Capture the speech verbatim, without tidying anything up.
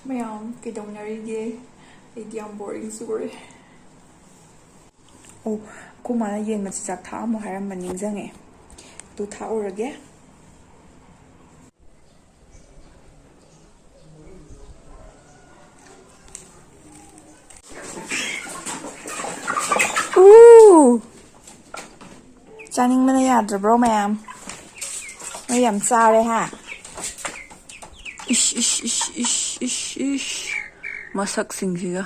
ꯃꯌꯥꯝ ꯀꯩꯗꯧꯅꯔꯤꯒꯦ? ꯑꯩꯗꯤ ꯌꯥꯝ ꯕꯣꯔꯤꯡ ꯆꯨꯔꯦ꯫ ꯑꯣ, ꯑꯩꯈꯣꯏ ꯃꯥꯅ ꯌꯦꯟ ꯃꯆꯤꯟꯖꯥꯛ ꯊꯥꯛꯑꯝꯃꯣ ꯍꯥꯏꯔꯝꯕ ꯅꯤꯡꯁꯤꯡꯉꯦ꯫ ꯑꯗꯨ ꯊꯥꯛꯎꯔꯒꯦ꯫ ꯎ! ꯆꯥꯅꯤꯡꯕꯅ ꯌꯥꯗ꯭ꯔꯕ꯭ꯔꯣ ꯃꯌꯥꯝ? ꯅꯣꯏ ꯌꯥꯝ ꯆꯥꯔꯦ ꯍꯥ? ꯏꯁ, ꯏꯁ, ꯏꯁ, ꯏꯁ, ꯏꯁ, ꯏꯁ꯫ ꯃꯁꯛꯁꯤꯡꯁꯤꯒ꯫